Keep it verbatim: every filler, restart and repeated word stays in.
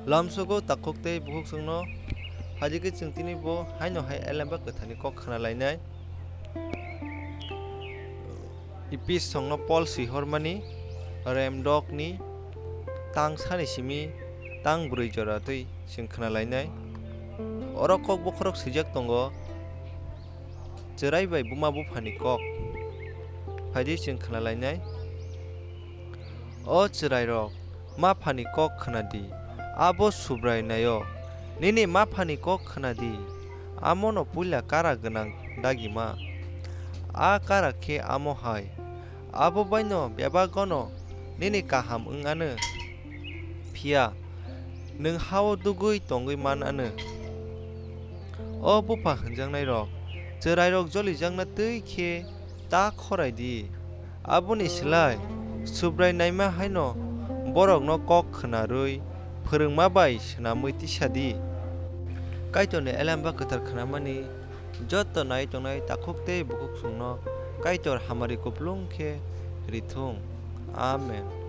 Lamsogo takhuk tei bukhuk chwngno phaidi khe chwng tini bo haino hai elemba kwtharni kok khna lainai. Episongno Pol swihormani remdokni tang sani simi tang brwi jora twi chwng khna lainai. Oro kok bokhorok swijak tongo, chwrai bai buma buphani kok. Phaidi chwng khna lainai. O chwrairok, maphani kok khna di, abo Subrai naio. Nini maphani kok khna di, amono puila kara gwnang dagima. A kara khe amo hai, abo baino bebagono nini kaham wng anw, phiya nwng ha-o dugwi tongwi man anw. O bupha hwnjaknairok, chwrairok jolijakna twi khe ta khorai di. Aboni slai Subrai naima haino borokno kok khna rwi phwrwngma bai swnamwi tisa di. Kaitorni elemba kwthar khnamani joto nai tongnai takhuk tei bukhuk chwngno Kaitor hamari kupulung khe rithung. Amen.